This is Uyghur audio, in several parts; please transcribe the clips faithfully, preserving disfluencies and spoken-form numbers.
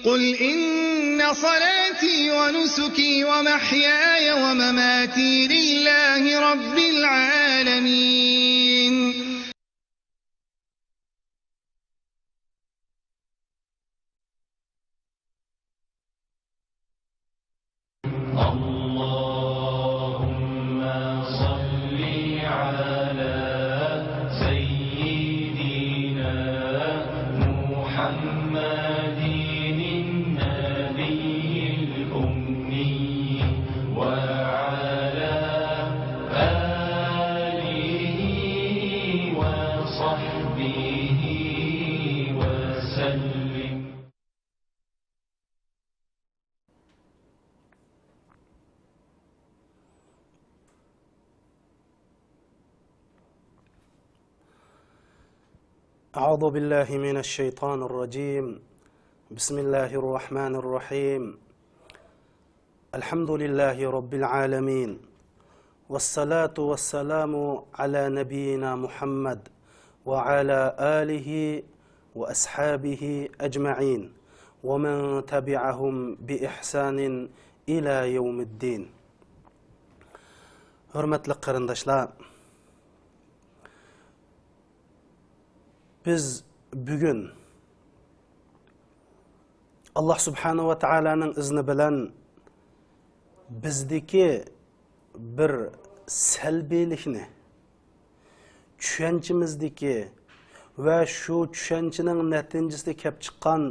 قل إن صلاتي ونسكي ومحياي ومماتي لله رب العالمين. اللهم صل على سيدنا محمد النبي الأمي وعلى آله وصحبه وسلم. أعوذ بالله من الشيطان الرجيم. بسم الله الرحمن الرحيم. الحمد لله رب العالمين. والصلاة والسلام على نبينا محمد وعلى آله وأصحابه أجمعين ومن تبعهم بإحسان إلى يوم الدين. ھۆرمەتلىك قېرىنداشلار، بىز بۈگۈن ئاللا سۇبھانەھۇ ۋە تائالانىڭ ئىزنى بىلەن بىزدىكى بىر سەلبىيلىكنى، چۈشەنچىمىزدىكى ۋە شۇ چۈشەنچىنىڭ نەتىجىسىدە كەپ چىققان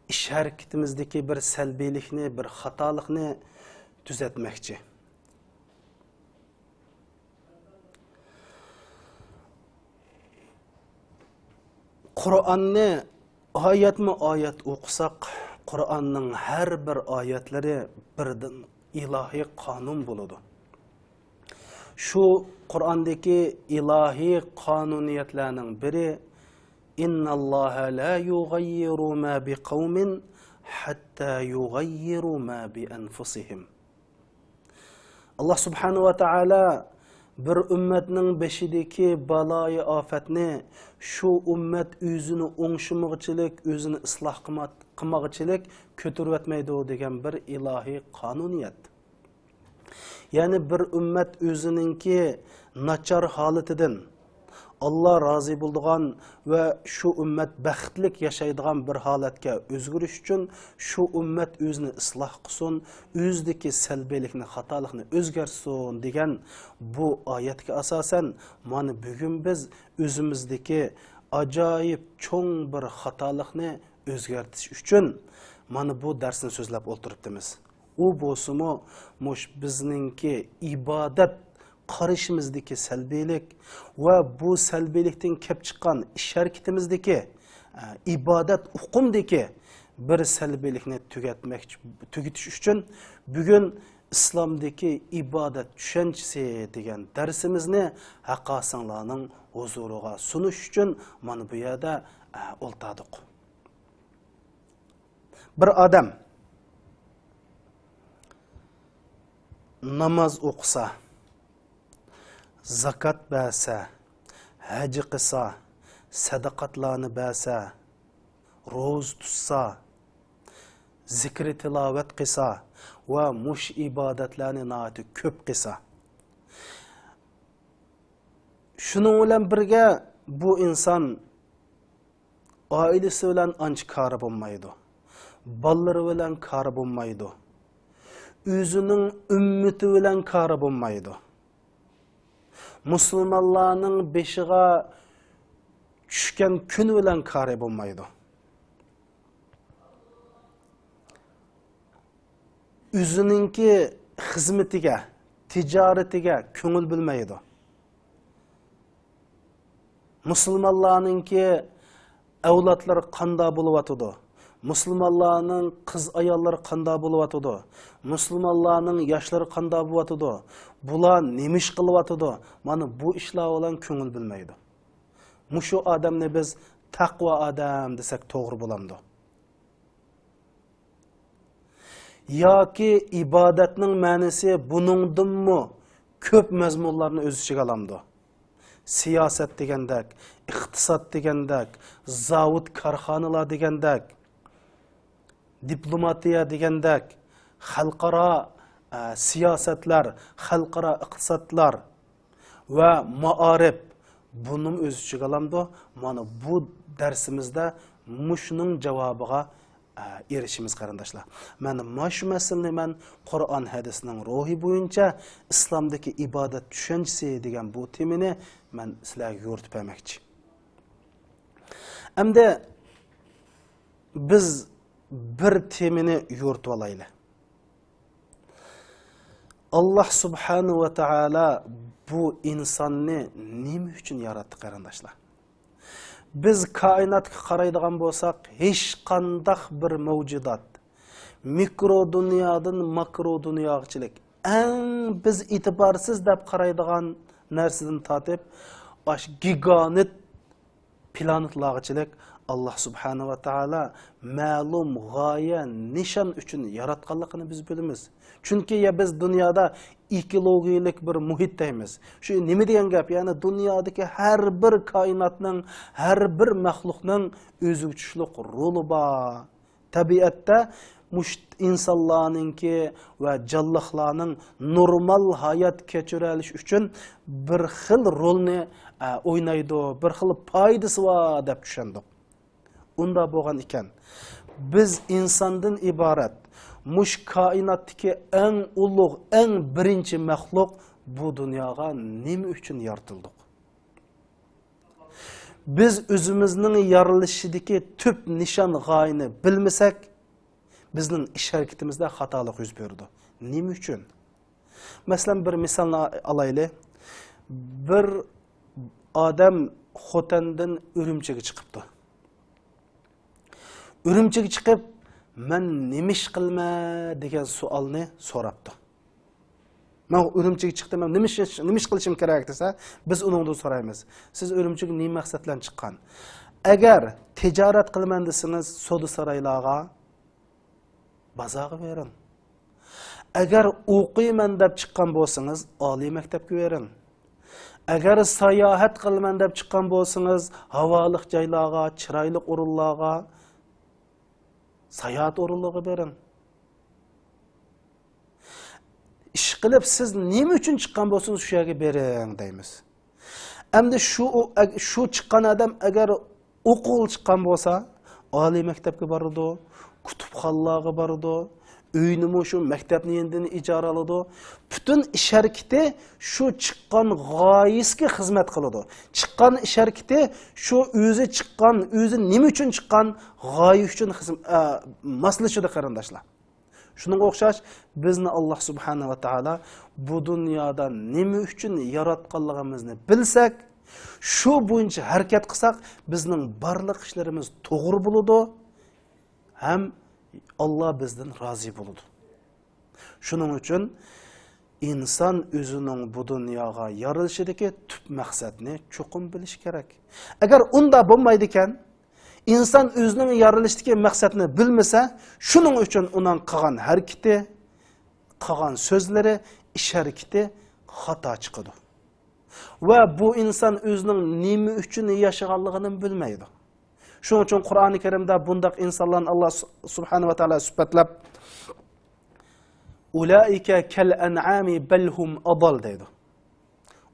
ئىش ھەرىكىتىمىزدىكى بىر سەلبىيلىكنى، بىر خاتالىقنى تۈزەتمەكچى. قۇرئاننى ئايەتمۇ ئايەت ئوقۇساق، قۇرئاننىڭ ھەر بىر ئايەتلىرى بىردىن ئىلاھىي قانۇن بولىدۇ. شۇ قۇرئاندىكى ئىلاھىي قانۇنىيەتلەرنىڭ بىرى، إن الله لا يغير ما بقوم حتى يغيروا ما بأنفسهم. ئاللا سۇبھانەھۇ ۋە تائالا بىر ئۈممەتنىڭ بېشىدىكى بالايى ئاپەتنى شۇ ئۈممەت ئۆزىنى ئوڭشىمىغۇچىلىك، ئۆزىنى ئىسلاھ قىلما-، قىلمىغۇچىلىك كۆتۈرۈۋەتمەيدۇ دېگەن بىر ئىلاھىي قانۇنىيەت. يەنى بىر ئۈممەت ئۆزىنىڭكى ناچار ھالىتىدىن، ئاللا رازى بولىدىغان ۋە شۇ ئۈممەت بەختلىك ياشايدىغان بىر ھالەتكە ئۆزگىرىش ئۈچۈن شۇ ئۈممەت ئۆزىنى ئىسلاھ قىلسۇن، ئۆزىدىكى سەلبىيلىكنى، خاتالىقنى ئۆزگەرتسۇن دېگەن بۇ ئايەتكە ئاساسەن، مانا بۈگۈن بىز ئۆزىمىزدىكى ئاجايىپ چوڭ بىر خاتالىقنى ئۆزگەرتىش ئۈچۈن مانا بۇ دەرسنى سۆزلەپ ئولتۇرۇپتىمىز. ئۇ بولسىمۇ مۇش بىزنىڭكى ئىبادەت قارىشىمىزدىكى سەلبىيلىك ۋە بۇ سەلبىيلىكتىن كەپ چىققان ئىش ھەرىكىتىمىزدىكى، ئە، ئىبادەت ئۇقۇمدىكى بىر سەلبىيلىكنى تۈگەتمەك، تۈگىتىش ئۈچۈن بۈگۈن ئىسلامدىكى ئىبادەت چۈشەنچىسى دېگەن دەرسىمىزنى ھەققاسىڭلارنىڭ ھۇزۇرىغا سۇنۇش ئۈچۈن مانا بۇ يەردە، ئە، ئولتۇردۇق. بىر ئادەم ناماز ئوقۇسا، زاكات بەرسە، ھەج قىلسا، سەدىقاتلارنى بەرسە، روزا تۇتسا، زىكرى تىلاۋەت قىلسا ۋە مۇشۇ ئىبادەتلەرنى ناھايىتى كۆپ قىلسا، شۇنىڭ بىلەن بىرگە بۇ ئىنسان ئائىلىسى بىلەن ئانچە كارى بولمايدۇ. بالىلىرى بىلەن كارى بولمايدۇ. ئۆزىنىڭ ئۈممىتى بىلەن كارى بولمايدۇ. مۇسۇلمانلارنىڭ بېشىغا چۈشكەن كۈن بىلەن كارى بولمايدۇ. ئۆزىنىڭكى خىزمىتىگە، تىجارىتىگە كۆڭۈل بۆلمەيدۇ. مۇسۇلمانلارنىڭكى ئەۋلادلىرى قانداق بولۇۋاتىدۇ؟ مۇسۇلمانلارنىڭ قىز ئاياللىرى قانداق بولۇۋاتىدۇ؟ مۇسۇلمانلارنىڭ ياشلىرى قانداق بولۇۋاتىدۇ؟ بۇلار نېمە ئىش قىلىۋاتىدۇ؟ مانا بۇ ئىشلار بىلەن كۆڭۈل بۆلمەيدۇ. مۇشۇ ئادەمنى بىز تەقۋا ئادەم دېسەك توغرا بولامدۇ؟ ياكى ئىبادەتنىڭ مەنىسى بۇنىڭدىنمۇ كۆپ مەزمۇنلارنى ئۆز ئىچىگە ئالامدۇ؟ سىياسەت دېگەندەك، ئىقتىساد دېگەندەك، زاۋۇت، كارخانىلار دېگەندەك، دىپلوماتىيە دېگەندەك خەلقئارا، ئە، سىياسەتلەر، خەلقئارا ئىقتىسادلار ۋە مائارىپ بۇنىمۇ ئۆز ئىچىگە ئالامدۇ؟ مانا بۇ دەرسىمىزدە مۇشۇنىڭ جاۋابىغا، ئە، ئېرىشىمىز، قېرىنداشلار. مەن مانا شۇ مەسىلىنى مەن قۇرئان ھەدىسنىڭ روھى بويىچە ئىسلامدىكى ئىبادەت چۈشەنچىسى دېگەن بۇ تېمىنى مەن سىلەرگە يورۇتۇپ بەرمەكچى. ئەمدى بىز بىر تېمىنى يورۇتۇۋالايلى. ئاللاھ سۇبھانەھۇ ۋە تائالا بۇ ئىنساننى نېمە ئۈچۈن ياراتتى، قېرىنداشلار؟ بىز كائىناتقا قارايدىغان بولساق، ھېچقانداق بىر مەۋجۇدات، مىكرو دۇنيادىن ماكرو دۇنياغىچىلىك، ئەڭ بىز ئېتىبارسىز دەپ قارايدىغان نەرسىدىن تارتىپ، ئاش گىگانت پلانېتلارغىچىلىك ئاللاھ سۇبھانەھۇ ۋە تائالا مەلۇم غايە، نىشان ئۈچۈن ياراتقانلىقىنى بىز بىلىمىز. چۈنكى يا بىز دۇنيادا ئېكولوگىيىلىك بىر مۇھىت دەيمىز. شۇ نېمە دېگەن گەپ؟ يەنى دۇنيادىكى ھەر بىر كائىناتنىڭ، ھەر بىر مەخلۇقنىڭ ئۆزىگە چۈشلۈق رولى بار. تەبىئەتتە مۇشۇ ئىنسانلارنىڭكى ۋە جانلىقلارنىڭ نورمال ھايات كەچۈرەلىشى ئۈچۈن بىر خىل رولنى، ئە، ئوينايدۇ، بىر خىل پايدىسى بار دەپ چۈشەندۇق. ئۇنداق بولغان ئىكەن، بىز ئىنساندىن ئىبارەت مۇشۇ كائىناتتىكى ئەڭ ئۇلۇغ، ئەڭ بىرىنچى مەخلۇق بۇ دۇنياغا نېمە ئۈچۈن يارىتىلدۇق؟ بىز ئۆزىمىزنىڭ يارىلىشىدىكى تۈپ نىشان غايىنى بىلمىسەك، بىزنىڭ ئىش ھەرىكىتىمىزدە خاتالىق يۈز بېرىدۇ. نېمە ئۈچۈن؟ مەسىلەن، بىر مىسالنى ئالايلى. بىر ئادەم خوتەندىن ئۈرۈمچىگە چىقىپتۇ. ئۈرۈمچىگە چىقىپ، «مەن نېمە ئىش قىلىمەن؟» دېگەن سوئالنى سوراپتۇ. «مەن ئۈرۈمچىگە چىقتىم، مەن نېمە ئىش، نېمە ئىش قىلىشىم كېرەك؟» دېسە، بىز ئۇنىڭدىن سورايمىز، «سىز ئۈرۈمچىگە نېمە مەقسەت بىلەن چىققان؟» ئەگەر تىجارەت قىلىمەن دېسىڭىز، سودا سارايلارغا، بازارغا بېرىڭ. ئەگەر ئوقۇيمەن دەپ چىققان بولسىڭىز، ئالىي مەكتەپكە بېرىڭ. ئەگەر ساياھەت قىلىمەن دەپ چىققان بولسىڭىز، ھاۋالىق جايلارغا، چىرايلىق ئورۇنلارغا، ساياھەت ئورۇنلىرىغا بېرىڭ. ئىشقىلىپ، سىز نېمە ئۈچۈن چىققان بولسىڭىز، شۇ يەرگە بېرىڭ دەيمىز. ئەمدى شۇ، شۇ چىققان ئادەم ئەگەر ئوقۇغىلى چىققان بولسا، ئالىي مەكتەپكە بارىدۇ، كۇتۇپخانىلارغا بارىدۇ، ئۆينىمۇ شۇ مەكتەپنى يېنىدىن ئىجارە ئالىدۇ. پۈتۈن ئىش ھەرىكىتى شۇ چىققان غايىسىگە خىزمەت قىلىدۇ. چىققان ئىش ھەرىكىتى شۇ ئۆزى چىققان، ئۆزى نېمە ئۈچۈن چىققان غايە ئۈچۈن خىزم-، ئە، ماسلىشىدۇ، قېرىنداشلار. شۇنىڭغا ئوخشاش، بىزنى ئاللاھ سۇبھانەھۇ ۋە تائالا بۇ دۇنيادا نېمە ئۈچۈن ياراتقانلىقىمىزنى بىلسەك، شۇ بويىچە ھەرىكەت قىلساق، بىزنىڭ بارلىق ئىشلىرىمىز توغرا بولىدۇ ھەم ئاللاھ بىزدىن رازى بولىدۇ. شۇنىڭ ئۈچۈن ئىنسان ئۆزىنىڭ بۇ دۇنياغا يارىلىشىدىكى تۈپ مەقسەتنى چوقۇم بىلىشى كېرەك. ئەگەر ئۇنداق بولمايدىكەن، ئىنسان ئۆزىنىڭ يارىلىشتىكى مەقسەتنى بىلمىسە، شۇنىڭ ئۈچۈن ئۇنىڭ قىلغان ھەرىكىتى، قىلغان سۆزلىرى، ئىش ھەرىكىتى خاتا چىقىدۇ. ۋە بۇ ئىنسان ئۆزىنىڭ نېمە ئۈچۈن ياشىغانلىقىنى بىلمەيدۇ. شۇنىڭ ئۈچۈن قۇرئانى كەرىمدە بۇنداق ئىنسانلارنى ئاللاھ سۇ-، سۇبھانەھۇ ۋە تائالا سۈپەتلەپ، «ئۇلائىكە كەل ئەنئامى بەل ھۇم ئەضەل» دەيدۇ.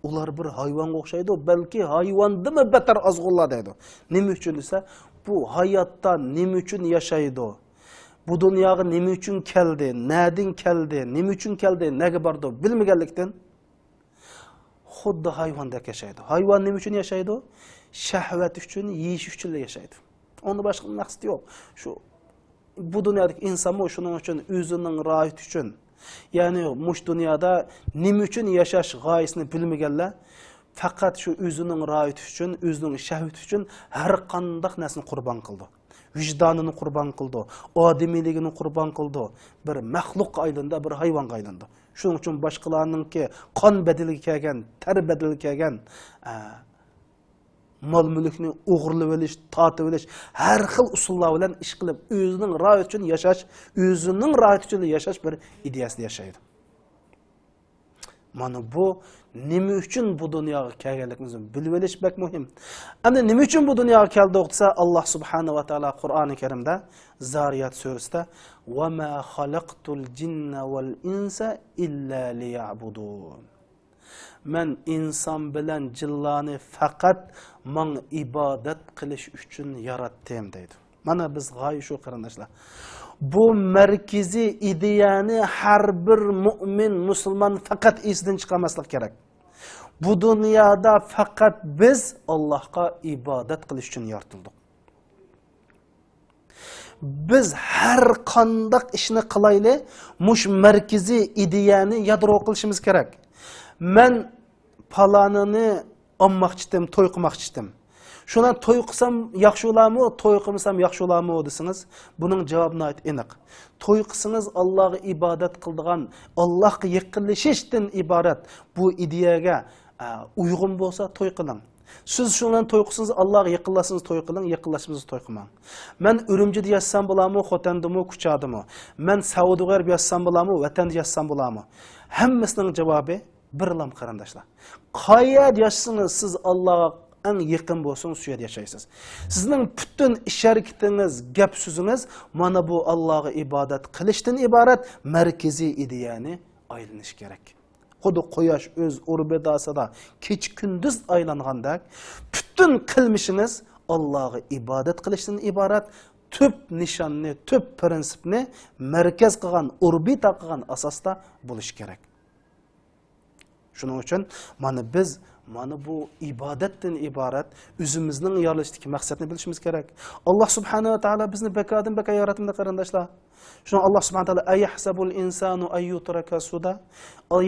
«ئۇلار بىر ھايۋانغا ئوخشايدۇ، بەلكى ھايۋاندىنمۇ بەتەر ئازغۇنلار» دەيدۇ. نېمە ئۈچۈن دېسە، بۇ ھاياتتا نېمە ئۈچۈن ياشايدۇ؟ بۇ دۇنياغا نېمە ئۈچۈن كەلدى؟ نەدىن كەلدى؟ نېمە ئۈچۈن كەلدى؟ نەگە بارىدۇ؟ بىلمىگەنلىكتىن، خۇددى ھايۋاندەك ياشايدۇ. ھايۋان نېمە ئۈچۈن ياشايدۇ؟ شەھۋەت ئۈچۈن، يېيىش ئۈچۈنلا ياشايدۇ. ئۇنىڭدىن باشقا مەقسىتى يوق. شۇ، بۇ دۇنيادىكى ئىنسانمۇ شۇنىڭ ئۈچۈن، ئۆزىنىڭ راھىتى ئۈچۈن. يەنى مۇشۇ دۇنيادا نېمە ئۈچۈن ياشاش غايىسىنى بىلمىگەنلەر پەقەت شۇ ئۆزىنىڭ راھىتى ئۈچۈن، ئۆزىنىڭ شەھۋىتى ئۈچۈن ھەر قانداق نەرسىنى قۇربان قىلىدۇ. ۋىجدانىنى قۇربان قىلىدۇ، ئادىمىيلىكىنى قۇربان قىلىدۇ. بىر مەخلۇققا ئايلىنىدۇ، بىر ھايۋانغا ئايلىنىدۇ. شۇنىڭ ئۈچۈن باشقىلارنىڭكى قان بەدىلىگە كەلگەن، تەر بەدىلىگە كەلگەن، ئە، مال-مۈلۈكنى ئوغرىلىۋېلىش، تارتىۋېلىش، ھەر خىل ئۇسۇللار بىلەن ئىش قىلىپ، ئۆزىنىڭ راھىتى ئۈچۈن ياشاش، ئۆزىنىڭ راھىتى ئۈچۈن ياشاش بىر ئىدىيەسىدە ياشايدۇ. مانا بۇ نېمە ئۈچۈن بۇ دۇنياغا كەلگەنلىكىمىزنى بىلىۋېلىش بەك مۇھىم. ئەمدى نېمە ئۈچۈن بۇ دۇنياغا كەلدۇق دېسە، ئاللاھ سۇبھانەھۇ ۋە تائالا قۇرئانى كەرىمدە، زارىيات سۈرىسىدە، «ۋە ما خەلەقتۇل جىننە ۋەل ئىنسە ئىللا لىيەبۇدۇن.» مەن ئىنسان بىلەن جىنلارنى پەقەت ماڭا ئىبادەت قىلىش ئۈچۈن ياراتتىم، دەيدۇ. مانا بىز غايە شۇ، قېرىنداشلار. بۇ مەركىزىي ئىدىيەنى ھەر بىر مۇئمىن، مۇسۇلمان پەقەت ئېسىدىن چىقارماسلىق كېرەك. بۇ دۇنيادا پەقەت بىز ئاللاھقا ئىبادەت قىلىش ئۈچۈن يارىتىلدۇق. بىز ھەر قانداق ئىشنى قىلايلى، مۇشۇ مەركىزىي ئىدىيەنى يادرو قىلىشىمىز كېرەك. مەن پالانىنى ئالماقچىتىم، توي قىلماقچىتىم. شۇنى توي قىلسام ياخشى بولامۇ، توي قىلمىسام ياخشى بولامۇ دېسىڭىز، بۇنىڭ جاۋابى ناھايىتى ئېنىق. توي قىلسىڭىز ئاللاغا ئىبادەت قىلىدىغان، ئاللاغا يېقىنلىشىشتىن ئىبارەت بۇ ئىدىيەگە، ئە، ئۇيغۇن بولسا توي قىلىڭ. سىز شۇ بىلەن توي قىلسىڭىز، ئاللاغا يېقىنلاشسىڭىز توي قىلىڭ، يېقىنلاشمىسىڭىز توي قىلماڭ. مەن ئۈرۈمچىدە ياشىسام بولامۇ، خوتەندىمۇ، كۇچادىمۇ؟ مەن سەئۇدىغا بېرىپ ياشىسام بولامۇ، ۋەتەندە ياشىسام بولامۇ؟ ھەممىسىنىڭ جاۋابى بىرلام، قېرىنداشلار. قايەردە ياشىسىڭىز، سىز ئاللاغا ئەڭ يېقىن بولسىڭىز، شۇ يەردە ياشايسىز. سىزنىڭ پۈتۈن ئىش-ھەرىكىتىڭىز، گەپ-سۆزىڭىز مانا بۇ ئاللاغا ئىبادەت قىلىشتىن ئىبارەت مەركىزىي ئىدىيەنى ئايلىنىشى كېرەك. خۇددى قۇياش ئۆز ئوربىتاسىدا كېچە-كۈندۈز ئايلانغاندەك، پۈتۈن قىلمىشىڭىز ئاللاغا ئىبادەت قىلىشتىن ئىبارەت تۈپ نىشاننى، تۈپ پىرىنسىپنى مەركەز قىلغان، ئوربىتا قىلغان ئاساستا بولۇشى كېرەك. شۇنىڭ ئۈچۈن مانا بىز مانا بۇ ئىبادەتتىن ئىبارەت ئۆزىمىزنىڭ يارىلىشتىكى مەقسەتنى بىلىشىمىز كېرەك. ئاللاھ سۇبھانەھۇ ۋە تائالا بىزنى بىكاردىن بىكار ياراتمىدى، قېرىنداشلار. شۇڭا ئاللاھ سۇبھانەھۇ ۋە تائالا، «ئەيەھسەبۇل ئىنسانۇ ئەن يۇترەكە سۇدە؟»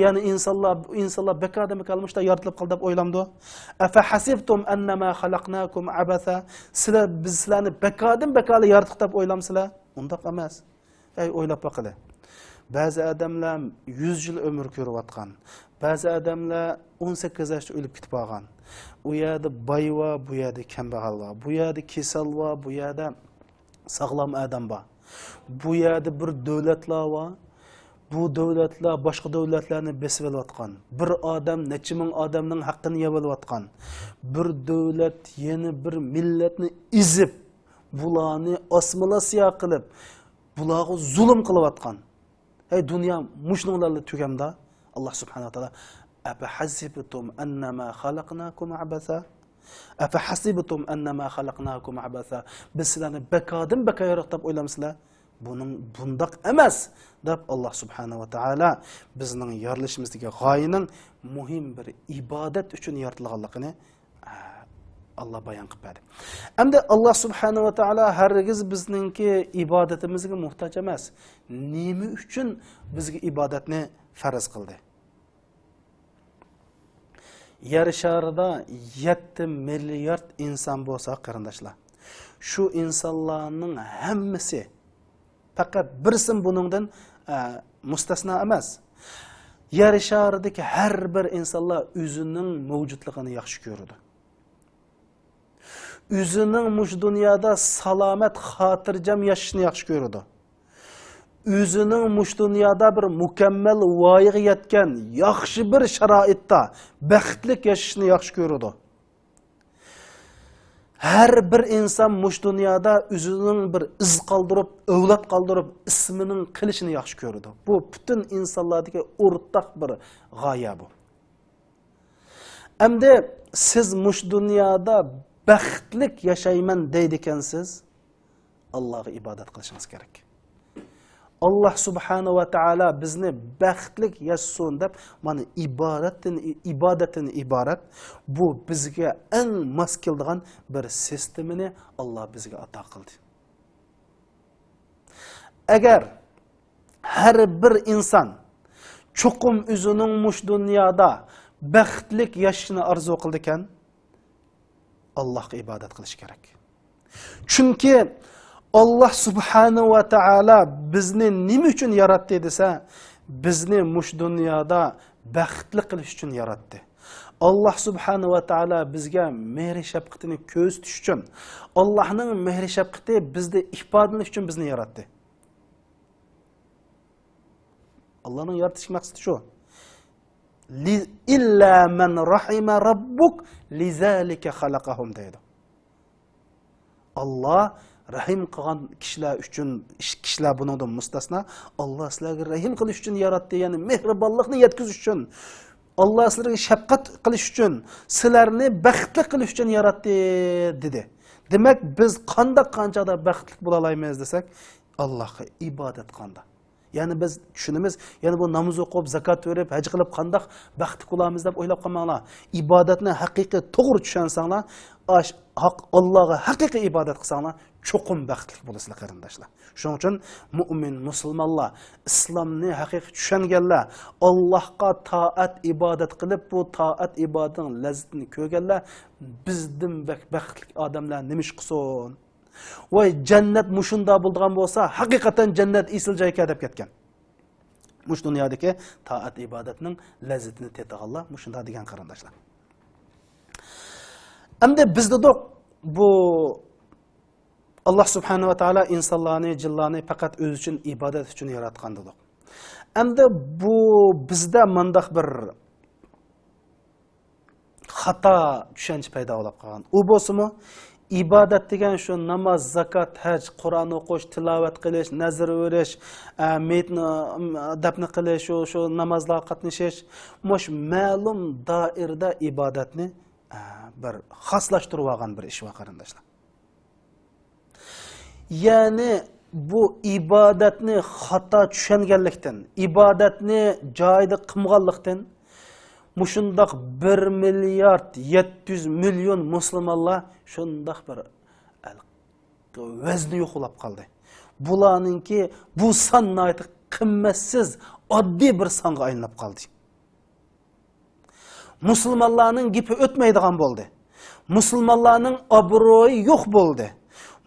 يەنى ئىنسانلار، ئىنسانلار بىكاردىن بىكار مۇشۇنداق يارىتىلىپ قالدى دەپ ئويلامدۇ؟ «ئەفەھەسىبتۇم ئەننەما خەلەقناكۇم ئەبەسە؟» سىلەر، بىز سىلەرنى بىكاردىن بىكارلا ياراتتۇق دەپ ئويلامسىلەر؟ ئۇنداق ئەمەس. ئەي، ئويلاپ باقىلى. بەزى ئادەملەر يۈز يىل ئۆمۈر كۆرۈۋاتقان. بەزى ئادەملەر ئون سەككىز ياشتا ئۆلۈپ كېتىپ قالغان. ئۇ يەردە باي بار، بۇ يەردە كەمبەغەل بار. بۇ يەردە كېسەل بار، بۇ يەردە ساغلام ئادەم بار. بۇ يەردە بىر دۆلەتلەر بار. بۇ دۆلەتلەر باشقا دۆلەتلەرنى بېسىپ ئېلىۋاتقان. بىر ئادەم نەچچە مىڭ ئادەمنىڭ ھەققىنى يەپ ئېلىۋاتقان. بىر دۆلەت يەنە بىر مىللەتنى ئېزىپ، بۇلارنى ئاسسىمىلياتسىيە قىلىپ، بۇلارغا زۇلۇم قىلىۋاتقان. ھەي، دۇنيا مۇشۇنىڭ بىلەنلا تۈگەمدا؟ ئاللاھ سۇبھانەھۇ ۋە تائالا، «ئەپەھەسىبتۇم ئەننەما خەلەقناكۇم ئەبەسە؟ ئەپەھەسىبتۇم ئەننەما خەلەقناكۇم ئەبەسە؟» بىز سىلەرنى بىكاردىن بىكار ياراتتۇق دەپ ئويلامسىلەر؟ بۇنىڭ، بۇنداق ئەمەس، دەپ ئاللاھ سۇبھانەھۇ ۋە تائالا بىزنىڭ يارىلىشىمىزدىكى غايىنىڭ مۇھىم بىر ئىبادەت ئۈچۈن يارىتىلغانلىقىنى ئاللاھ بايان قىلىپ بەردى. ئەمدى ئاللاھ سۇبھانەھۇ ۋە تائالا ھەرگىز بىزنىڭكى ئىبادىتىمىزگە موھتاج ئەمەس. نېمە ئۈچۈن بىزگە ئىبادەتنى پەرز قىلدى؟ يەر شارىدا يەتتە مىليارد ئىنسان بولسا، قېرىنداشلار، شۇ ئىنسانلارنىڭ ھەممىسى، پەقەت بىرسىمۇ بۇنىڭدىن، ئە، مۇستەسنا ئەمەس. يەر شارىدىكى ھەر بىر ئىنسانلار ئۆزىنىڭ مەۋجۇتلۇقىنى ياخشى كۆرىدۇ. ئۆزىنىڭ مۇشۇ دۇنيادا سالامەت، خاتىرجەم ياشىشىنى ياخشى كۆرىدۇ. ئۆزىنىڭ مۇشۇ دۇنيادا بىر مۇكەممەل ۋايىغا يەتكەن، ياخشى بىر شارائىتتا بەختلىك ياشىشىنى ياخشى كۆرىدۇ. ھەر بىر ئىنسان مۇشۇ دۇنيادا ئۆزىنىڭ بىر ئىز قالدۇرۇپ، ئەۋلاد قالدۇرۇپ، ئىسمىنىڭ قېلىشىنى ياخشى كۆرىدۇ. بۇ پۈتۈن ئىنسانلاردىكى ئورتاق بىر غايە بۇ. ئەمدى سىز مۇشۇ دۇنيادا بەختلىك ياشايمەن دەيدىكەنسىز، ئاللاغا ئىبادەت قىلىشىڭىز كېرەك. ئاللاھ سۇبھانەھۇ ۋە تائالا بىزنى بەختلىك ياشىسۇن دەپ، مانا ئىبادەتتىن، ئىبادەتتىن ئىبارەت بۇ بىزگە ئەڭ ماس كېلىدىغان بىر سىستېمىنى ئاللاھ بىزگە ئاتا قىلدى. ئەگەر ھەر بىر ئىنسان چوقۇم ئۆزىنىڭ مۇشۇ دۇنيادا بەختلىك ياشىشىنى ئارزۇ قىلىدىكەن، ئاللاھقا ئىبادەت قىلىش كېرەك. چۈنكى ئاللاھ سۇبھانەھۇ ۋە تائالا بىزنى نېمە ئۈچۈن ياراتتى دېسە، بىزنى مۇشۇ دۇنيادا بەختلىك قىلىش ئۈچۈن ياراتتى. ئاللاھ سۇبھانەھۇ ۋە تائالا بىزگە مېھرى شەپقىتىنى كۆرسىتىش ئۈچۈن، ئاللاھنىڭ مېھرى شەپقىتى بىزدە ئىپادىلىنىش ئۈچۈن بىزنى ياراتتى. ئاللاھنىڭ يارىتىش مەقسىتى شۇ. لى-، إلا من رحم ربك لذلك خلقهم دەيدۇ. ئاللا رەھىم قىلغان كىشىلەر ئۈچۈن، كىشىلەر بۇنىڭدىن مۇستەسنا، ئاللا سىلەرگە رەھىم قىلىش ئۈچۈن ياراتتى، يەنى مېھرىبانلىقنى يەتكۈزۈش ئۈچۈن، ئاللا سىلەرگە شەپقەت قىلىش ئۈچۈن، سىلەرنى بەختلىك قىلىش ئۈچۈن ياراتتى، دېدى. دېمەك، بىز قانداق قانچادا بەختلىك بولالايمىز دېسەك، ئاللاغا ئىبادەت قىلغاندا. يەنى بىز چۈشىنىمىز، يەنى بۇ ناماز ئوقۇپ، زاكات بېرىپ، ھەج قىلىپ قانداق بەختلىك بولارمىز دەپ ئويلاپ قالماڭلار. ئىبادەتنى ھەقىقىي توغرا چۈشەنسەڭلار، ئاش-، ھەق-، ئاللاغا ھەقىقىي ئىبادەت قىلساڭلار، چوقۇم بەختلىك بولىسىلەر، قېرىنداشلار. شۇنىڭ ئۈچۈن مۇئمىن، مۇسۇلمانلار، ئىسلامنى ھەقىقىي چۈشەنگەنلەر، ئاللاھقا تائەت ئىبادەت قىلىپ، بۇ تائەت ئىبادىتىنىڭ لەززىتىنى كۆرگەنلەر بىزدىن بەك بەختلىك ئادەملەر نېمە ئىش قىلسۇن؟ ۋاي، جەننەت مۇشۇنداق بولىدىغان بولسا، ھەقىقەتەن جەننەت ئېسىل جايكەن دەپ كەتكەن. مۇشۇ دۇنيادىكى تائەت ئىبادەتنىڭ لەززىتىنى تېتىغانلار مۇشۇنداق دېگەن، قېرىنداشلار. ئەمدى بىز دېدۇق، بۇ ئاللا سۇبھانەھۇ ۋە تائالا ئىنسانلارنى، جىنلارنى پەقەت ئۆزى ئۈچۈن، ئىبادەت ئۈچۈن ياراتقان دېدۇق. ئەمدى بۇ بىزدە مۇنداق بىر خاتا چۈشەنچە پەيدا بولۇپ قالغان. ئۇ بولسىمۇ، ئىبادەت دېگەن شۇ ناماز، زاكات، ھەج، قۇرئان ئوقۇش، تىلاۋەت قىلىش، نەزىر بېرىش، ئە، مېيىتنى، ئىم، دەپنە قىلىش، شۇ، شۇ نامازلارغا قاتنىشىش، مۇشۇ مەلۇم دائىرىدە ئىبادەتنى، ئە، بىر خاسلاشتۇرۇپ ئالغان بىر ئىش بار، قېرىنداشلار. يەنى بۇ ئىبادەتنى خاتا چۈشەنگەنلىكتىن، ئىبادەتنى جايىدا قىلمىغانلىقتىن، مۇشۇنداق بىر مىليارد يەتتە يۈز مىليون مۇسۇلمانلار شۇنداق بىر ۋەزنى يوق بولاپ قالدى. بۇلارنىڭكى بۇ سان ناھايىتى قىممەتسىز، ئاددىي بىر سانغا ئايلىنىپ قالدى. مۇسۇلمانلارنىڭ گېپى ئۆتمەيدىغان بولدى. مۇسۇلمانلارنىڭ ئابرۇيى يوق بولدى.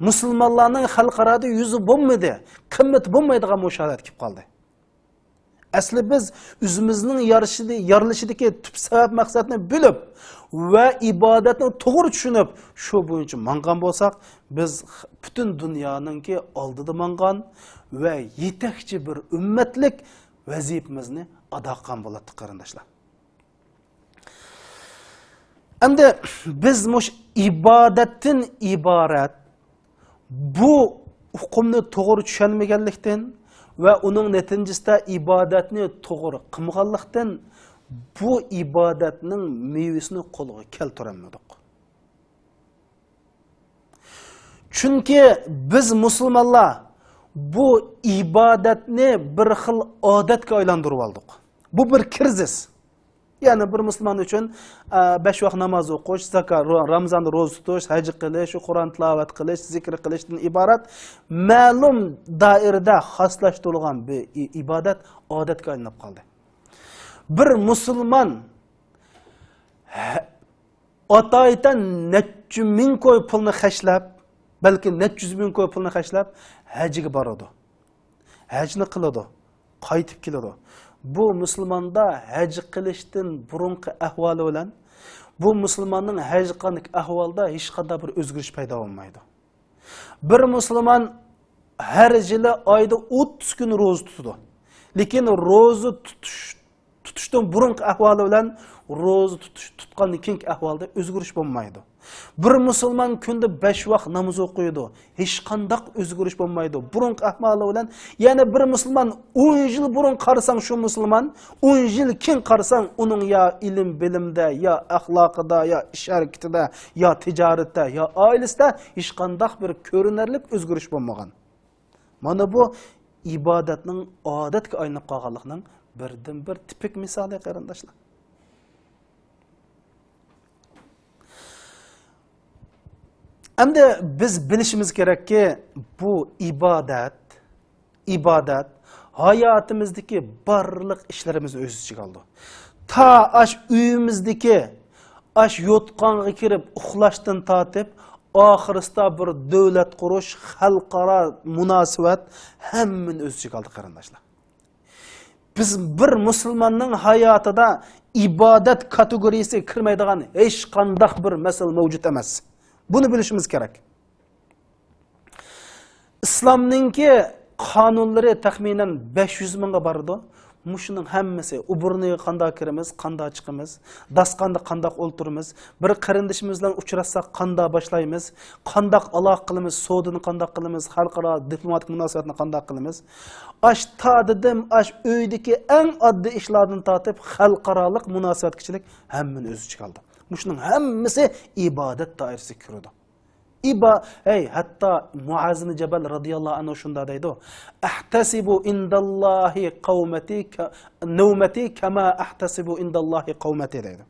مۇسۇلمانلارنىڭ خەلقئارادا يۈزى بولمىدى، قىممىتى بولمايدىغان مۇشۇ ھالەتكە كېلىپ قالدى. ئەسلى بىز ئۆزىمىزنىڭ يارىشىدى-، يارىلىشىدىكى تۈپ سەۋەب مەقسەتنى بىلىپ ۋە ئىبادەتنى توغرا چۈشىنىپ، شۇ بويىچە ماڭغان بولساق، بىز پۈتۈن دۇنيانىڭكى ئالدىدا ماڭغان ۋە يېتەكچى بىر ئۈممەتلىك ۋەزىپىمىزنى ئادا قىلغان بولاتتۇق، قېرىنداشلار. ئەمدى بىز مۇشۇ ئىبادەتتىن ئىبارەت بۇ ئۇقۇمنى توغرا چۈشەنمىگەنلىكتىن ۋە ئۇنىڭ نەتىجىسىدە ئىبادەتنى توغرا قىلمىغانلىقتىن، بۇ ئىبادەتنىڭ مېۋىسىنى قولغا كەلتۈرەلمىدۇق. چۈنكى بىز مۇسۇلمانلار بۇ ئىبادەتنى بىر خىل ئادەتكە ئايلاندۇرۇپ ئالدۇق. بۇ بىر كىرىزىس. يەنى بىر مۇسۇلمان ئۈچۈن، ئە، بەش ۋاق ناماز ئوقۇش، زاكا-، رو-، رامىزاندا روزا تۇتۇش، ھەج قىلىش، قۇرئان تىلاۋەت قىلىش، زىكىر قىلىشتىن ئىبارەت مەلۇم دائىرىدە خاسلاشتۇرۇلغان بىر ئى-، ئىبادەت ئادەتكە ئايلىنىپ قالدى. بىر مۇسۇلمان ھە-، ئاتايىتەن نەچچە مىڭ كوي پۇلنى خەجلەپ، بەلكى نەچچە يۈز مىڭ كوي پۇلنى خەجلەپ، ھەجگە بارىدۇ. ھەجنى قىلىدۇ، قايتىپ كېلىدۇ. بۇ مۇسۇلماندا ھەج قىلىشتىن بۇرۇنقى ئەھۋالى بىلەن بۇ مۇسۇلماننىڭ ھەج قىلغاندىكى ئەھۋالدا ھېچقانداق بىر ئۆزگىرىش پەيدا بولمايدۇ. بىر مۇسۇلمان ھەر يىلى ئايدا ئوتتۇز كۈن روزا تۇتىدۇ. لېكىن روزا تۇتۇش، تۇتۇشتىن بۇرۇنقى ئەھۋالى بىلەن روزا تۇتۇش، تۇتقاندىن كېيىنكى ئەھۋالدا ئۆزگىرىش بولمايدۇ. بىر مۇسۇلمان كۈندە بەش ۋاق ناماز ئوقۇيدۇ. ھېچقانداق ئۆزگىرىش بولمايدۇ. بۇرۇنقى ئەھۋالى بىلەن، يەنە بىر مۇسۇلمان ئون يىل بۇرۇن قارىساڭ شۇ مۇسۇلمان، ئون يىل كېيىن قارىساڭ ئۇنىڭ يا ئىلىم بىلىمدە، يا ئەخلاقىدا، يا ئىش ھەرىكىتىدە، يا تىجارەتتە، يا ئائىلىسىدە ھېچقانداق بىر كۆرۈنەرلىك ئۆزگىرىش بولمىغان. مانا بۇ ئىبادەتنىڭ ئادەتكە ئايلىنىپ قالغانلىقىنىڭ بىردىنبىر تىپىك مىسالى، قېرىنداشلار. ئەمدى بىز بىلىشىمىز كېرەككى، بۇ ئىبادەت، ئىبادەت ھاياتىمىزدىكى بارلىق ئىشلىرىمىزنى ئۆز ئىچىگە ئالىدۇ. تا ئاش ئۆيىمىزدىكى، ئاش يوتقانغا كىرىپ ئۇخلاشتىن تارتىپ، ئاخىرسىدا بىر دۆلەت قۇرۇش، خەلقئارا مۇناسىۋەت، ھەممىنى ئۆز ئىچىگە ئالدى، قېرىنداشلار. بىز بىر مۇسۇلماننىڭ ھاياتىدا ئىبادەت كاتېگورىيىسىگە كىرمەيدىغان ھېچقانداق بىر مەسىلە مەۋجۇت ئەمەس. بۇنى بىلىشىمىز كېرەك. ئىسلامنىڭكى قانۇنلىرى تەخمىنەن بەش يۈز مىڭغا بارىدۇ. مۇشۇنىڭ ھەممىسى، ئوبورنىيغا قانداق كىرىمىز، قانداق چىقىمىز، داستىخاندا قانداق ئولتۇرىمىز، بىر قېرىندىشىمىز بىلەن ئۇچراشساق قانداق باشلايمىز، قانداق ئالاقە قىلىمىز، سودىنى قانداق قىلىمىز، خەلقئارا دىپلوماتىك مۇناسىۋەتنى قانداق قىلىمىز. ئاش تا دېدىم، ئاش ئۆيدىكى ئەڭ ئاددىي ئىشلاردىن تارتىپ خەلقئارالىق مۇناسىۋەتكىچىلىك ھەممىنى ئۆز ئىچىگە ئالدى. مۇشۇنىڭ ھەممىسى ئىبادەت دائىرىسىگە كىرىدۇ. ئىبا-، ھەي، ھەتتا مۇئاز ئىبن جەبەل رازىياللاھۇ ئەنھۇ شۇنداق دەيدۇ، «ئەھتەسىبۇ ئىنداللاھى قەۋمەتى كە-، نەۋمەتى كەما ئەھتەسىبۇ ئىنداللاھى قەۋمەتى» دەيدۇ.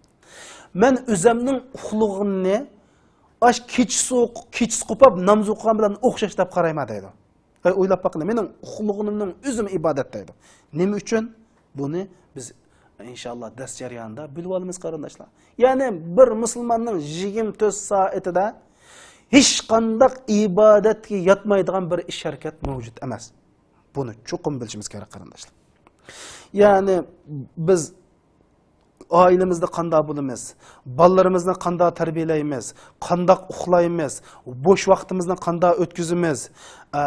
مەن ئۆزەمنىڭ ئۇخلىغىنىنى ئاش كېچىسى، كېچىسى قوپاپ ناماز ئوقۇغان بىلەن ئوخشاش دەپ قارايمەن دەيدۇ. ھەي، ئويلاپ باققىلى، مېنىڭ ئۇخلىغىنىمنىڭ ئۆزىمۇ ئىبادەت دەيدۇ. نېمە ئۈچۈن؟ بۇنى بىز ئىنشاللا دەرس جەريانىدا بىلىۋالىمىز، قېرىنداشلار. يەنى بىر مۇسۇلماننىڭ يىگىرمە تۆت سائىتىدە ھېچقانداق ئىبادەتكە ياتمايدىغان بىر ئىش ھەرىكەت مەۋجۇت ئەمەس. بۇنى چوقۇم بىلىشىمىز كېرەك، قېرىنداشلار. يەنى بىز ئائىلىمىزدە قانداق بولىمىز، بالىلىرىمىزنى قانداق تەربىيەلەيمىز، قانداق ئۇخلايمىز، بوش ۋاقتىمىزنى قانداق ئۆتكۈزىمىز، ئە،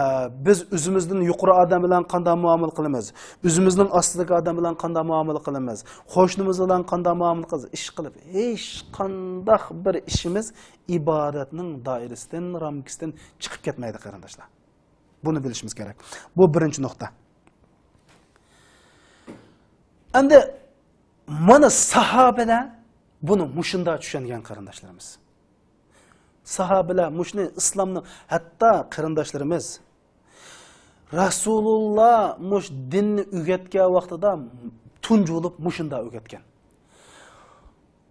بىز ئۆزىمىزدىن يۇقىرى ئادەم بىلەن قانداق مۇئامىلە قىلىمىز، ئۆزىمىزنىڭ ئاستىدىكى ئادەم بىلەن قانداق مۇئامىلە قىلىمىز، قوشنىمىز بىلەن قانداق مۇئامىلە قىلىمىز، ئىشقىلىپ ھېچقانداق بىر ئىشىمىز ئىبادەتنىڭ دائىرىسىدىن، رامكىسىدىن چىقىپ كەتمەيدۇ، قېرىنداشلار. بۇنى بىلىشىمىز كېرەك. بۇ بىرىنچى نۇقتا. ئەمدى مانا ساھابىلەر بۇنى مۇشۇنداق چۈشەنگەن، قېرىنداشلىرىمىز. ساھابىلەر مۇشۇنى ئىسلامنىڭ، ھەتتا قېرىنداشلىرىمىز، رەسۇلۇللا مۇش دىننى ئۆگەتكەن ۋاقتىدا تۇنجى بولۇپ مۇشۇنداق ئۆگەتكەن.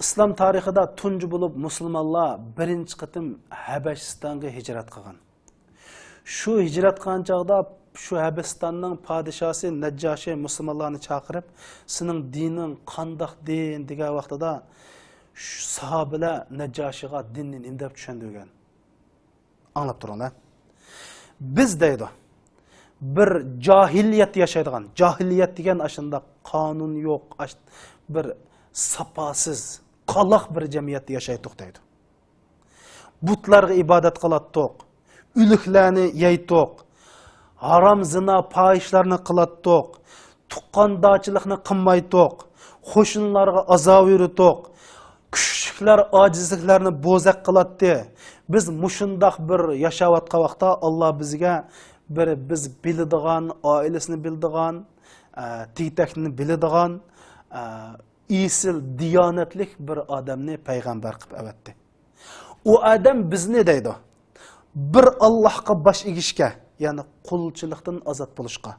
ئىسلام تارىخىدا تۇنجى بولۇپ مۇسۇلمانلار بىرىنچى قېتىم ھەبەشىستانغا ھىجرەت قىلغان. شۇ ھىجرەت قىلغان چاغدا شۇ ھەبەشىستاننىڭ پادىشاسى نەججاشى مۇسۇلمانلارنى چاقىرىپ، «سېنىڭ دىنىڭ قانداق دىن؟» دېگەن ۋاقتىدا، شۇ ساھابىلەر نەججاشىغا دىننى نېمە دەپ چۈشەندۈرگەن؟ ئاڭلاپ تۇرۇڭلار. «بىز» دەيدۇ، «بىر جاھىلىيەتتە ياشايدىغان»، جاھىلىيەت دېگەن ئاشۇنداق قانۇن يوق، ئاش-، بىر ساپاسىز، قالاق بىر جەمئىيەتتە ياشايتتۇق دەيدۇ. بۇتلارغا ئىبادەت قىلاتتۇق، ئۆلۈكلەرنى يەيتتۇق، ھارام زىنا پاھىشلارنى قىلاتتۇق، تۇغقاندارچىلىقنى قىلمايتتۇق، قوشنىلارغا ئازا بېرىتتۇق، كۈچلۈكلەر ئاجىزلىكلارنى بوزەك قىلاتتى. بىز مۇشۇنداق بىر ياشاۋاتقان ۋاقىتتا، ئاللا بىزگە بىر بىز بىلىدىغان، ئائىلىسىنى بىلىدىغان، ئە، تېگى-تەكتىنى بىلىدىغان، ئە، ئېسىل دىيانەتلىك بىر ئادەمنى پەيغەمبەر قىلىپ ئەۋەتتى. ئۇ ئادەم بىزنى دەيدۇ، بىر ئاللاھقا باش ئېگىشكە، يەنى قۇلچىلىقتىن ئازاد بولۇشقا،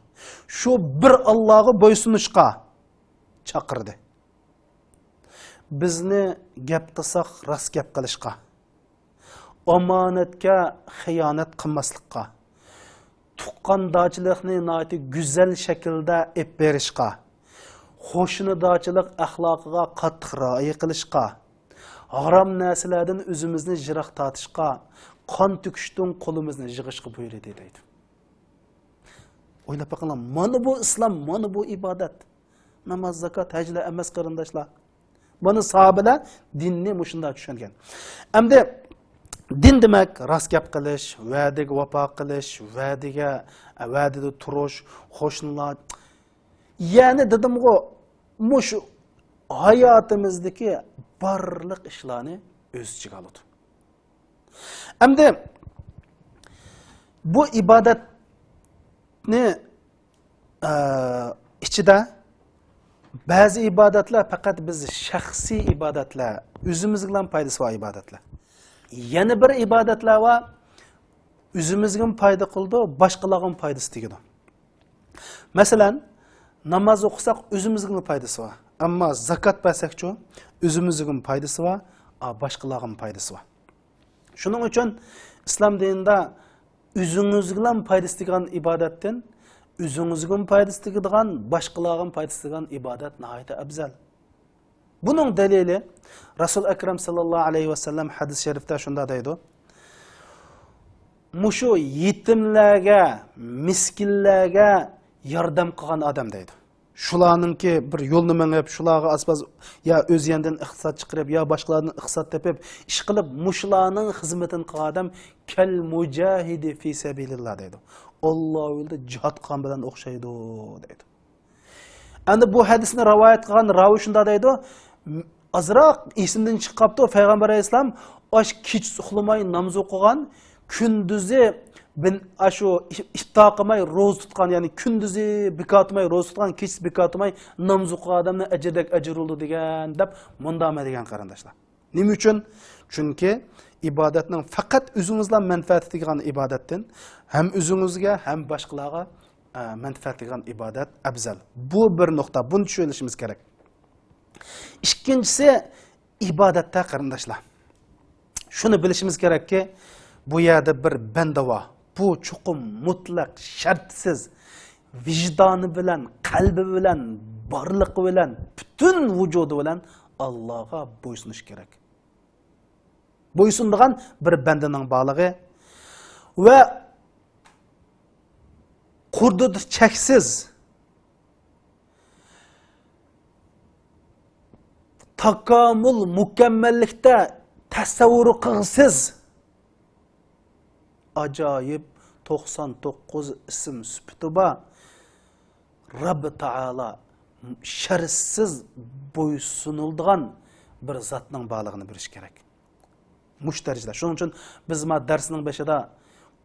شۇ بىر ئاللاغا بويسۇنۇشقا چاقىردى. بىزنى گەپ قىلساق راست گەپ قىلىشقا، ئامانەتكە خىيانەت قىلماسلىققا، تۇغقاندارچىلىقنى ناھايىتى گۈزەل شەكىلدە ئېلىپ بېرىشقا، قوشنىدارچىلىق ئەخلاقىغا قاتتىق رىئايە قىلىشقا، ھارام نەرسىلەردىن ئۆزىمىزنى يىراق تارتىشقا، قان تۆكۈشتىن قولىمىزنى يىغىشقا بۇيرۇدى دەيدۇ. ئويلاپ بېقىڭلار، مانا بۇ ئىسلام، مانا بۇ ئىبادەت. ناماز، زاكات، ھەجلا ئەمەس، قېرىنداشلار. مانا ساھابىلەر دىننى مۇشۇنداق چۈشەنگەن. ئەمدى دىن دېمەك، راست گەپ قىلىش، ۋەدىگە ۋاپا قىلىش، ۋەدىگە، ۋەدىدە تۇرۇش، قوشنىلار. يەنى دېدىمغۇ، مۇشۇ ھاياتىمىزدىكى بارلىق ئىشلارنى ئۆز ئىچىگە ئالىدۇ. ئەمدى بۇ ئىبادەتنى، ئە، ئىچىدە بەزى ئىبادەتلەر پەقەت بىز شەخسىي ئىبادەتلەر، ئۆزىمىزگىلا پايدىسى بار ئىبادەتلەر. يەنە بىر ئىبادەتلەر بار، ئۆزىمىزگىمۇ پايدا قىلىدۇ، باشقىلارغىمۇ پايدىسى تېگىدۇ. مەسىلەن، ناماز ئوقۇساق ئۆزىمىزگىلا پايدىسى بار. ئەمما زاكات بەرسەكچۇ، ئۆزىمىزگىمۇ پايدىسى بار، ئا، باشقىلارغىمۇ پايدىسى بار. شۇنىڭ ئۈچۈن ئىسلام دىنىدا ئۆزىڭىزگىلا پايدىسى تېگىدىغان ئىبادەتتىن ئۆزىڭىزگىمۇ پايدىسى تېگىدىغان، باشقىلارغىمۇ پايدىسى تېگىدىغان ئىبادەت ناھايىتى ئەۋزەل. بۇنىڭ دەلىلى، رەسۇل ئەكرەم ساللاللاھۇ ئەلەيھى ۋەسەللەم ھەدىس شەرىفتە شۇنداق دەيدۇ، مۇشۇ يېتىملەرگە، مىسكىنلەرگە ياردەم قىلغان ئادەم دەيدۇ. شۇلارنىڭكى بىر يولنى مېڭىپ، شۇلارغا ئاز-پاز يا ئۆز يېنىدىن ئىقتىساد چىقىرىپ، يا باشقىلاردىن ئىقتىساد تېپىپ، ئىشقىلىپ مۇشۇلارنىڭ خىزمىتىنى قىلغان ئادەم كەل مۇجاھىدى فى سەبىلىللا دەيدۇ. ئاللا يولىدا جىھاد قىلغان بىلەن ئوخشايدۇ دەيدۇ. ئەمدى بۇ ھەدىسنى رىۋايەت قىلغان راۋى شۇنداق دەيدۇ، ئازراق ئېسىمدىن چىقىپ قاپتۇ، پەيغەمبەر ئەلەيھىسسالام ئاش كېچىسى ئۇخلىماي ناماز ئوقۇغان، كۈندۈزى بىن-، ئاشۇ ئىفتا قىلماي روزا تۇتقان، يەنى كۈندۈزى بىكار تۇرماي روزا تۇتقان، كېچىسى بىكار تۇرماي ناماز ئوقۇغان ئادەمنىڭ ئەجرىدەك ئەجرى بولىدۇ دېگەن، دەپ مۇنداق دېگەن، قېرىنداشلار. نېمە ئۈچۈن؟ چۈنكى ئىبادەتنىڭ پەقەت ئۆزىڭىزلا مەنپەئەت تېگىگەن ئىبادەتتىن ھەم ئۆزىڭىزگە، ھەم باشقىلارغا، ئە، مەنپەئەت تېگىگەن ئىبادەت ئەۋزەل. بۇ بىر نۇقتا، بۇنى چۈشىنىشىمىز كېرەك. ئىككىنچىسى، ئىبادەتتە، قېرىنداشلار، شۇنى بىلىشىمىز كېرەككى، بۇ يەردە بىر بەندە بار. بۇ چوقۇم مۇتلەق شەرتسىز ۋىجدانى بىلەن، قەلبى بىلەن، بارلىقى بىلەن، پۈتۈن ۋۇجۇدى بىلەن ئاللاغا بويسۇنۇش كېرەك. بويسۇنىدىغان بىر بەندىنىڭ بارلىقى ۋە قۇدرىتى چەكسىز، تاكامۇل، مۇكەممەللىكتە تەسەۋۋۇر قىلغۇسىز، ئاجايىپ توقسان توققۇز ئىسىم سۈپىتى بار رەببى تائالا شەرتسىز بويسۇنۇلىدىغان بىر زاتنىڭ بارلىقىنى بىلىش كېرەك. مۇشۇ دەرىجىدە. شۇنىڭ ئۈچۈن بىز ما دەرسنىڭ بېشىدا،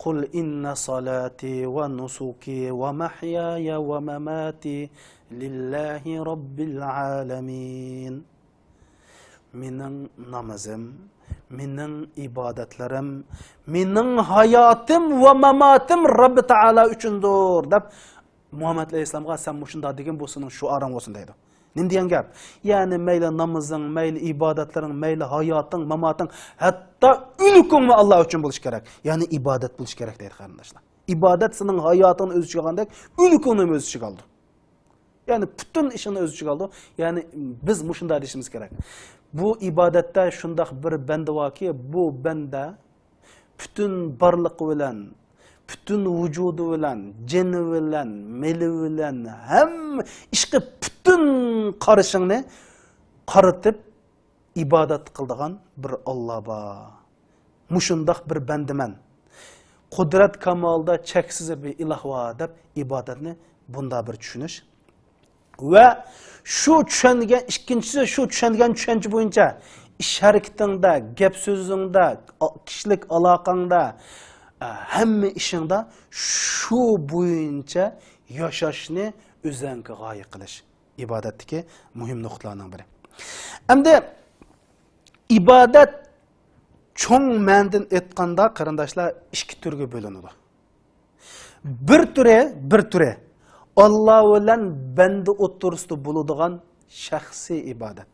قۇل ئىننە سالاتى ۋە نۇسۇكى ۋە مەھيايە ۋە مەماتى لىللاھى رەببىل ئالەمىن. مېنىڭ نامىزىم، مېنىڭ ئىبادەتلىرىم، مېنىڭ ھاياتىم ۋە ماماتىم رەببى تائالا ئۈچۈندۇر، دەپ مۇھەممەد ئەلەيھىسسالامغا سەن مۇشۇنداق دېگىن، بۇ سېنىڭ شوئارىڭ بولسۇن دەيدۇ. نېمە دېگەن گەپ؟ يەنى مەيلى نامىزىڭ، مەيلى ئىبادەتلىرىڭ، مەيلى ھاياتىڭ، ماماتىڭ، ھەتتا ئۆلۈكۈڭمۇ ئاللا ئۈچۈن بولۇشى كېرەك. يەنى ئىبادەت بولۇشى كېرەك دەيدۇ، قېرىنداشلار. ئىبادەت سېنىڭ ھاياتىڭنى ئۆز ئىچىگە ئالغاندەك، ئۆلۈكۈڭنى ھەم ئۆز ئىچىگە ئالىدۇ. يەنى پۈتۈن ئىشىڭنى ئۆز ئىچىگە ئالىدۇ. يەنى بىز مۇشۇنداق دېيىشىمىز كېرەك. بۇ ئىبادەتتە شۇنداق بىر بەندە باركى، بۇ بەندە پۈتۈن بارلىقى بىلەن، پۈتۈن ۋۇجۇدى بىلەن، جېنى بىلەن، مېلى بىلەن، ھەممە ئىشقى پۈتۈن قارىشىڭنى قارىتىپ ئىبادەت قىلىدىغان بىر ئاللا بار. مۇشۇنداق بىر بەندىمەن. قۇدرەت كامالىدا چەكسىز بىر ئىلاھ بار دەپ ئىبادەتنى بۇنداق بىر چۈشىنىش. ۋە شۇ چۈشەنگەن، ئىككىنچىسى، شۇ چۈشەنگەن چۈشەنچە بويىچە ئىش ھەرىكىتىڭدە، گەپ سۆزۈڭدە، ئا-، كىشىلىك ئالاقەڭدە، ئە، ھەممە ئىشىڭدا شۇ بويىچە ياشاشنى ئۆزەڭگە غايە قىلىش ئىبادەتتىكى مۇھىم نۇقتىلارنىڭ بىرى. ئەمدى ئىبادەت چوڭ مەنىدىن ئېيتقاندا، قېرىنداشلار، ئىككى تۈرگە بۆلۈنىدۇ. بىر تۈرى، بىر تۈرى ئاللا بىلەن بەندە ئوتتۇرىسىدا بولىدىغان شەخسىي ئىبادەت.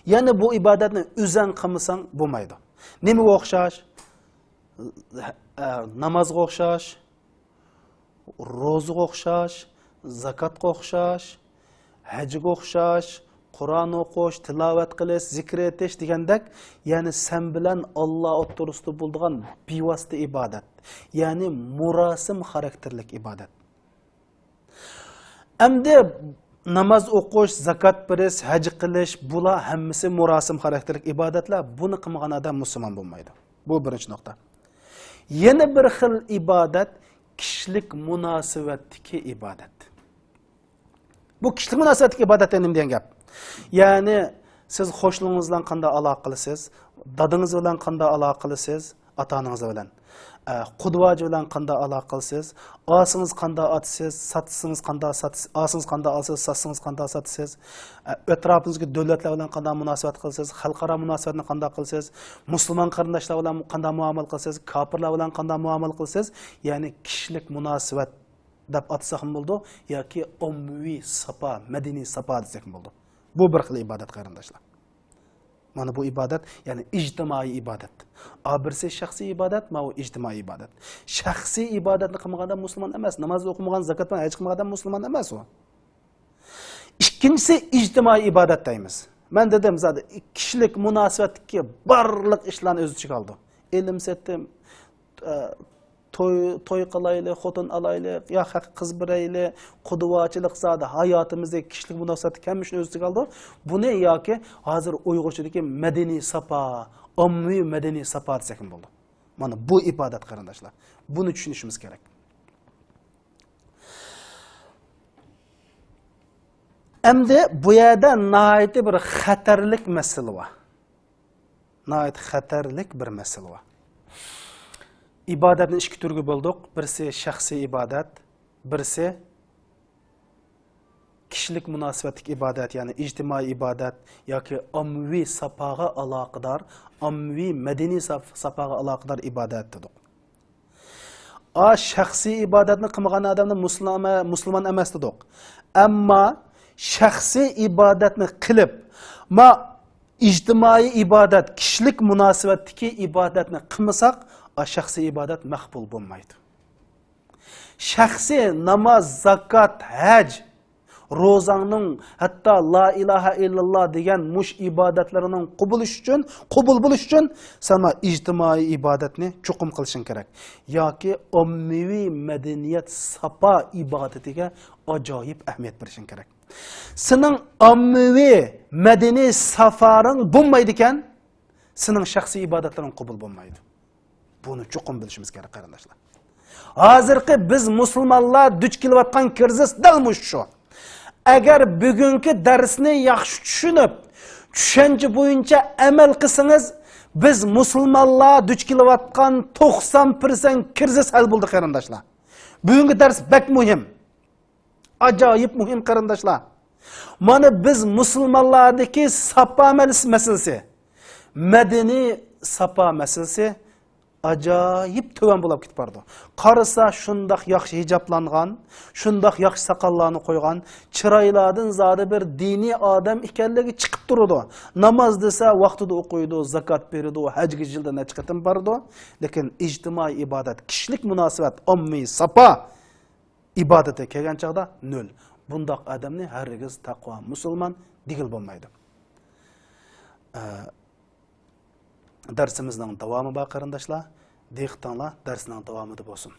يەنى بۇ ئىبادەتنى ئۆزەڭ قىلمىساڭ بولمايدۇ. نېمىگە ئوخشاش؟ ئە، نامازغا ئوخشاش، روزىغا ئوخشاش، زاكاتقا ئوخشاش، ھەجگە ئوخشاش، قۇرئان ئوقۇش، تىلاۋەت قىلىش، زىكىر ئېيتىش دېگەندەك، يەنى سەن بىلەن ئاللا ئوتتۇرىسىدا بولىدىغان بىۋاسىتە ئىبادەت، يەنى مۇراسىم خاراكتېرلىك ئىبادەت. ئەمدى ناماز ئوقۇش، زاكات بېرىش، ھەج قىلىش، بۇلار ھەممىسى مۇراسىم خاراكتېرلىك ئىبادەتلەر. بۇنى قىلمىغان ئادەم مۇسۇلمان بولمايدۇ. بۇ بىرىنچى نۇقتا. يەنە بىر خىل ئىبادەت كىشىلىك مۇناسىۋەتتىكى ئىبادەت. بۇ كىشىلىك مۇناسىۋەتتىكى ئىبادەت دېگەن نېمە دېگەن گەپ؟ يەنى سىز قوشنىڭىز بىلەن قانداق ئالاقە قىلىسىز؟ دادىڭىز بىلەن قانداق ئالاقە قىلىسىز؟ ئاتا-ئانىڭىز بىلەن. ئە، قۇدۋاجى بىلەن قانداق ئالاقە قىلىسىز؟ ئالسىڭىز قانداق ئاتىسىز؟ ساتسىڭىز قانداق ساتىسىز؟ ئالسىڭىز قانداق ئالىسىز؟ ساتسىڭىز قانداق ساتىسىز؟ ئە، ئەتراپىڭىزدىكى دۆلەتلەر بىلەن قانداق مۇناسىۋەت قىلىسىز؟ خەلقئارا مۇناسىۋەتنى قانداق قىلىسىز؟ مۇسۇلمان قېرىنداشلار بىلەن قانداق مۇئامىلە قىلىسىز؟ كاپىرلار بىلەن قانداق مۇئامىلە قىلىسىز؟ يەنى كىشىلىك مۇناسىۋەت دەپ ئاتىساقمۇ بولىدۇ، ياكى ئاممىۋى ساپا، مەدەنىي ساپا دېسەكمۇ بولىدۇ. بۇ بىر خىل ئىبادەت، قېرىنداشلار. مانا بۇ ئىبادەت، يەنى ئىجتىمائىي ئىبادەت. ئا، بىرسى شەخسىي ئىبادەت، ماۋۇ ئىجتىمائىي ئىبادەت. شەخسىي ئىبادەتنى قىلمىغان ئادەم مۇسۇلمان ئەمەس، ناماز ئوقۇمىغان، زاكات ۋە ھەج قىلمىغان ئادەم مۇسۇلمان ئەمەس ئۇ. ئىككىنچىسى ئىجتىمائىي ئىبادەت دەيمىز. مەن دېدىم زادى، كىشىلىك مۇناسىۋەتتىكى بارلىق ئىشلارنى ئۆز ئىچىگە ئالىدۇ. ئىلىم سېتىم، ئە، توي، توي قىلايلى، خوتۇن ئالايلى، يا ھەق قىز بېرەيلى، قۇدۋاچىلىق زادى ھاياتىمىزدىكى كىشىلىك مۇناسىۋەتتىكى ھەممە ئىشنى ئۆز ئىچىگە ئالىدۇ. بۇنى ياكى ھازىر ئۇيغۇرچىدىكى مەدەنىي ساپا، ئاممىۋى مەدەنىي ساپا دېسەكمۇ بولىدۇ. مانا بۇ ئىبادەت، قېرىنداشلار. بۇنى چۈشىنىشىمىز كېرەك. ئەمدى بۇ يەردە ناھايىتى بىر خەتەرلىك مەسىلە بار. ناھايىتى خەتەرلىك بىر مەسىلە بار. ئىبادەتنى ئىككى تۈرگە بۆلدۇق. بىرسى شەخسىي ئىبادەت، بىرسى كىشىلىك مۇناسىۋەتلىك ئىبادەت، يەنى ئىجتىمائىي ئىبادەت ياكى ئاممىۋى ساپاغا ئالاقىدار، ئاممىۋى مەدەنىي ساپ-، ساپاغا ئالاقىدار ئىبادەت دېدۇق. ئا، شەخسىي ئىبادەتنى قىلمىغان ئادەمنى مۇسۇلما-، مۇسۇلمان ئەمەس دېدۇق. ئەمما شەخسىي ئىبادەتنى قىلىپ، ما ئىجتىمائىي ئىبادەت، كىشىلىك مۇناسىۋەتتىكى ئىبادەتنى قىلمىساق، ئا، شەخسىي ئىبادەت مەقبۇل بولمايدۇ. شەخسىي ناماز، زاكات، ھەج، روزاڭنىڭ، ھەتتا لا ئىلاھە ئىللاللا دېگەن مۇش ئىبادەتلىرىنىڭ قوبۇل ئۈچۈن، قوبۇل بولۇش ئۈچۈن سەن ئىجتىمائىي ئىبادەتنى چوقۇم قىلىشىڭ كېرەك. ياكى ئاممىۋى مەدەنىيەت ساپا ئىبادىتىگە ئاجايىپ ئەھمىيەت بېرىشىڭ كېرەك. سېنىڭ ئاممىۋى مەدەنىي ساپاڭ بولمايدىكەن، سېنىڭ شەخسىي ئىبادەتلىرىڭ قوبۇل بولمايدۇ. بۇنى چوقۇم بىلىشىمىز كېرەك، قېرىنداشلار. ھازىرقى بىز مۇسۇلمانلار دۇچ كېلىۋاتقان كىرىزىس دەل مۇشۇ شۇ. ئەگەر بۈگۈنكى دەرسنى ياخشى چۈشىنىپ، چۈشەنچە بويىچە ئەمەل قىلسىڭىز، بىز مۇسۇلمانلار دۇچ كېلىۋاتقان توقسان پىرسەنت كىرىزىس ھەل بولدى، قېرىنداشلار. بۈگۈنكى دەرس بەك مۇھىم. ئاجايىپ مۇھىم، قېرىنداشلار. مانا بىز مۇسۇلمانلاردىكى ساپا مەس-، مەسىلىسى، مەدەنىي ساپا مەسىلىسى ئاجايىپ تۆۋەن بولاپ كېتىپ بارىدۇ. قارىسا شۇنداق ياخشى ھىجابلانغان، شۇنداق ياخشى ساقاللارنى قويغان، چىرايلاردىن زادى بىر دىنىي ئادەم ئىكەنلىكى چىقىپ تۇرىدۇ. ناماز دېسە ۋاقتىدا ئوقۇيدۇ، زاكات بېرىدۇ، ھەجگە يىلدا نەچچە قېتىم بارىدۇ. لېكىن ئىجتىمائىي ئىبادەت، كىشىلىك مۇناسىۋەت، ئاممىۋى ساپا ئىبادىتى كەلگەن چاغدا نۆل. بۇنداق ئادەمنى ھەرگىز تەقۋا مۇسۇلمان دېگىلى بولمايدۇ. ئە، دەرسىمىزنىڭ داۋامى بار، قېرىنداشلار. دىققىتىڭلار دەرسنىڭ داۋامىدا بولسۇن.